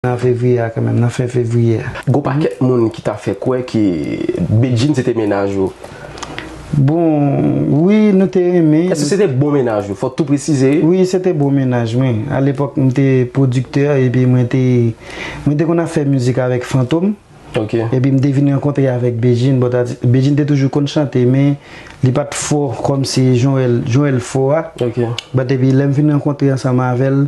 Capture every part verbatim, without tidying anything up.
nan fevriye a kanmenm, nan fen fevriye a. Gon pakèt moun ki ta fè kwè ke Bedjine se te mennaj ou. Bon, wi, nou te renmen. Èske se te bon mennaj ou? Fò tou presize. Wi, se te bon mennaj mwen. Alepòk, m te pwodiktè epi mwen te, mwen te konn ap fè mizik avèk Fantom. Ok. Epi m te vin rankontre avèk Bedjine. But, Bedjine te toujou konn chante, men li pa t fò kòmsi Joel, Joel fò a. Ok. But epi lè m vin rankontre ansanm avè l,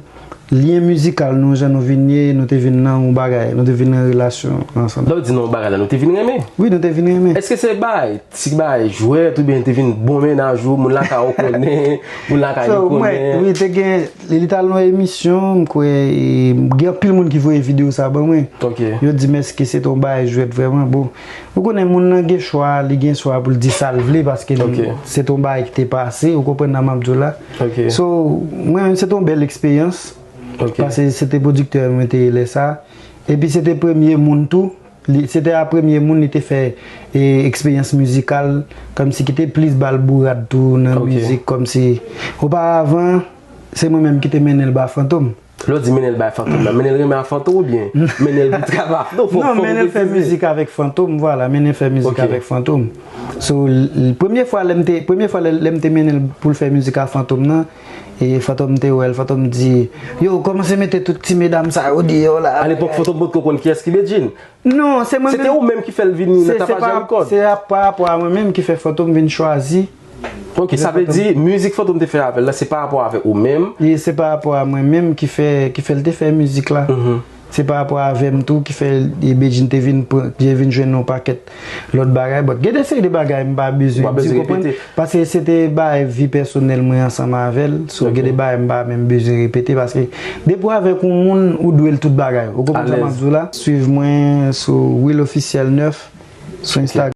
lyen mizikal nou, jan nou vin ye, nou te vin nan yon bagay, nou te vin nan relasyon ansanm. Lè w di nan yon bagay la, nou te vin renmen? Wi, nou te vin renmen. Èske se bagay, ti bagay jwèt oubyen te vin bon mennaj ou, moun lakay ou konnen, moun lakay li konnen? Wi, te gen, li t al nan emisyon, m kwè, e, gen anpil moun ki voye videyo sa ban mwen. Ok. Yo di m èske se te yon bagay jwèt vrèman. Bon, ou konnen moun nan gen chwa, li gen chwa pou l di sa l vle paske se te yon bagay ki te pase, ou konprann nan m ap di w la. Ok. So, mwen menm se te yon bèl eksperyans. Ok. Paske se te pwodiktè mwen te ye lè sa. Epi se te premye moun tou. Li, se te a premye moun li te fè e, eksperyans mizikal, kòmsi ki te plis ba l bourad tou nan Ok. mizik, kòmsi. Oparavan, se mwen menm ki te mennen l ba Fantom. Lè w di mennen l bay Fantom nan, mennen l renmen a Fantom oubyen mennen l vin travay a Fantom? Fò, Non, fò mennen l fè presize. Mizik avèk Fantom, vwala, mennen l fè mizik Ok. Avèk Fantom. So, l- l- premye fwa lè m te, premye fwa lè lè m te mennen l pou l fè mizik a Fantom nan, e Fantom te wè l, Fantom di, yo, kòmanse mete tout ti medam sa yo deyò la. Alepòk, Fantom potko konn kiyès ki Bedjine. Non, se mwen Se te ou menm ki fè l vini nan Tapajè Record? Se pa, pa rapò a mwen menm ki fè Fantom vin chwazi. Ok, sa vle di, mizik Fantom te fè avè l la, se pa rapò avèk ou menm? E se pa rapò a mwen menm ki fè, ki fè l te fè mizik la. Se pa rapò avè m tou ki fè e Bedjine te vin pran, te vin jwenn yon pakèt lòt bagay. But gen de seri de bagay m pa bezwen di, konprann? Paske se te bagay vi pèsonèl mwen ansanm avè l. So, gen de bagay m pa menm bezwen repete paske depi w avèk yon moun, ou dwe l tout bagay. Ou konprann sa m ap di w la? Swiv mwen sou Will Officiel nèf sou Instagram.